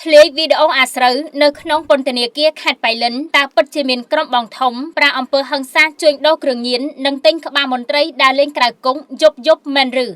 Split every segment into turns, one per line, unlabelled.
ធ្លាយវីដេអូអាស្រូវនៅក្នុងពន្ធនាគារខេត្តប៉ៃលិនតើពិតជាមានក្រុមបងធំប្រើអំពើហិង្សាជួញដូរគ្រឿងញៀននិងទិញក្បាលមន្ត្រីដើរលេងក្រៅគុកយប់យប់មែនឬ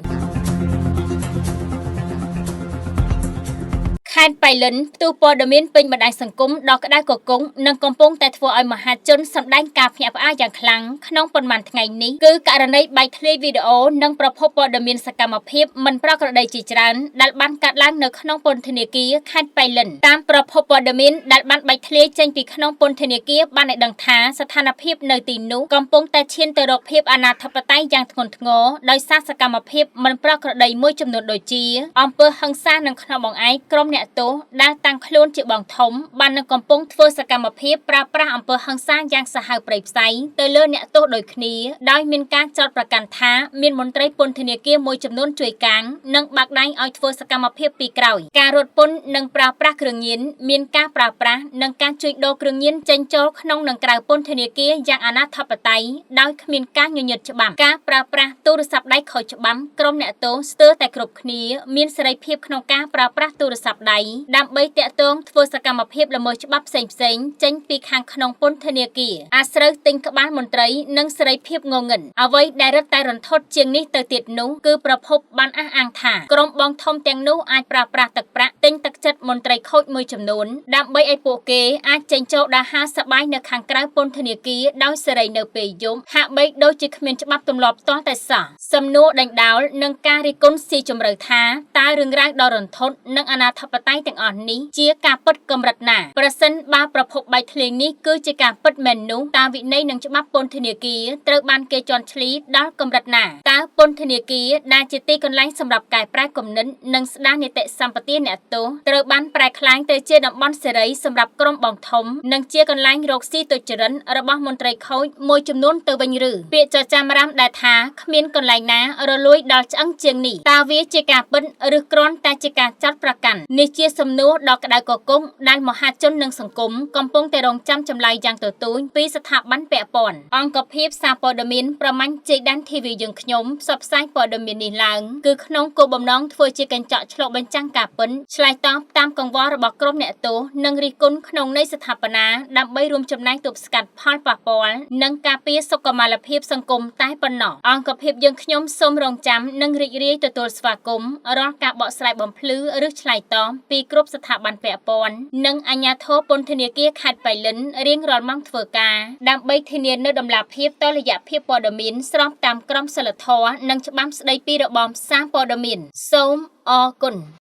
ខេត្តប៉ៃលិនផ្ទុះព័ត៌មានពេញបណ្ដាញសង្គមដ៏ក្តៅគគុកនិងកំពុងតែធ្វើឲ្យមហាជនសម្ដែងការភ្ញាក់ផ្អើលយ៉ាងខ្លាំងក្នុងប៉ុន្មានថ្ងៃនេះគឺករណីបែកធ្លាយវីដេអូនិងប្រភពព័ត៌មានសកម្មភាពមិនប្រក្រតីជាច្រើនដែលបានកើតឡើងនៅក្នុងពន្ធនាគារខេត្តប៉ៃលិនតាមប្រភពព័ត៌មានដែលបានបែកធ្លាយចេញពីក្នុងពន្ធនាគារបានឲ្យដឹងថាស្ថានភាពនៅទីនោះកំពុងតែឈានទៅរកភាពអនាធិបតេយ្យយ៉ាងធ្ងន់ធ្ងរដោយសារសកម្មភាពមិនប្រក្រតីមួយចំនួនដូចជាអំពើហិង្សានិងខ្នងបង្អែកក្រុមអ្នកទោសដែលតាំងខ្លួនជាបងធំបាននឹងកំពុងធ្វើសកម្មភាពប្រើប្រាស់អំពើហិង្សាយ៉ាងសាហាវព្រៃផ្សៃទៅលើអ្នកទោសដូចគ្នាដោយមានការចោទប្រកាន់ថាមានមន្ត្រីពន្ធនាគារមួយចំនួនជួយកាងនិងបាក់ដៃឲ្យធ្វើសកម្មភាពពីក្រោយការរត់ពន្ធនិងប្រើប្រាស់គ្រឿងញៀនមានការប្រើប្រាស់និងការជួញដូរគ្រឿងញៀនចេញចូលក្នុងនិងក្រៅពន្ធនាគារយ៉ាងអនាធិបតេយ្យដោយគ្មានការញញឹតច្បាប់ការប្រើប្រាស់ទូរស័ព្ទដៃខុសច្បាប់ក្រុមអ្នកទោសស្ទើរតែគ្រប់គ្នាមានសេរីភាពក្នុងការប្រើប្រាស់ទូរស័ព្ទដៃដើម្បីតាក់ទងធ្វើសកម្មភាពល្មើសច្បាប់ផ្សេងៗចេញពីខាងក្នុងពន្ធនាគារអាស្រូវទិញក្បាលមន្ត្រីនិងសេរីភាពងងឹតអ្វីដែលរឹតតែរន្ធត់ជាងនេះទៅទៀតនោះគឺប្រភពបានអះអាងថាក្រុមបងធំទាំងនោះអាចប្រើប្រាស់ទឹកប្រាក់ទិញទឹកចិត្តមន្ត្រីខូចមួយចំនួនដើម្បីឲ្យពួកគេអាចចេញចូលដើរហើរសប្បាយនៅខាងក្រៅពន្ធនាគារដោយសេរីនៅពេលយប់ហាក់បីដូចជាគ្មានច្បាប់ទម្លាប់ទាល់តែសោះសំណួរដេញដោលនិងការរិះគន់ស៊ីជម្រៅថាតើរឿងរ៉ាវដ៏រន្ធត់និងអនាធិបតេយ្យទាំងអស់នេះជាការពិតកម្រិតណាប្រសិនបើប្រភពបែកធ្លាយនេះគឺជាការពិតមែននោះតាមវិន័យនិងច្បាប់ពន្ធនាគារត្រូវបានគេជន់ឈ្លីដល់កម្រិតណាតើពន្ធនាគារដែលជាទីកន្លែងសម្រាប់កែប្រែគំនិតនិងស្ដារនីតិសម្បទាអ្នកទោសត្រូវបានប្រែក្លាយទៅជាតំបន់សេរីសម្រាប់ក្រុមបងធំនិងជាកន្លែងរកស៊ីទុច្ចរិតរបស់មន្ត្រីខូចមួយចំនួនទៅវិញឬពាក្យចចាមរាមដែលថាគ្មានកន្លែងណារលួយដល់ឆ្អឹងជាងនេះតើវាជាការពិតឬគ្រាន់តែជាការចាត់ប្រកាន់នេះជាសំណួរដ៏ក្តៅគគុកដែលមហាជននិងសង្គមកំពុងតែរងចាំចម្លើយយ៉ាងទទូចពីស្ថាប័នពាក់ព័ន្ធអង្គភាពសារព័ត៌មានប្រមាញ់ជ័យដាន TV យើងខ្ញុំផ្សព្វផ្សាយព័ត៌មាននេះឡើងគឺក្នុងគោលបំណងធ្វើជាកញ្ចក់ឆ្លុះបញ្ចាំងការពិតឆ្លើយតបតាមកង្វល់របស់ក្រុមអ្នកទោសនិងរិះគន់ក្នុងន័យស្ថាបនាដើម្បីរួមចំណែកទប់ស្កាត់ផលប៉ះពាល់និងការពារសុខុមាលភាពសង្គមតែប៉ុណ្ណោះអង្គភាពយើងខ្ញុំសូមរងចាំនិងរីករាយទទួលស្វាគមន៍រាល់ការបកស្រាយបំភ្លឺឬឆ្លើយតបពីគ្រប់ស្ថាប័នពាក់ព័ន្ធនិងអាជ្ញាធរពន្ធនាគារខេត្តប៉ៃលិនរៀងរាល់ម៉ោងធ្វើការដើម្បីធានានូវតម្លាភាពតុល្យភាពព័ត៌មានស្របតាមក្រមសីលធម៌និងច្បាប់ស្តីពីរបបសារព័ត៌មានសូមអរគុណ។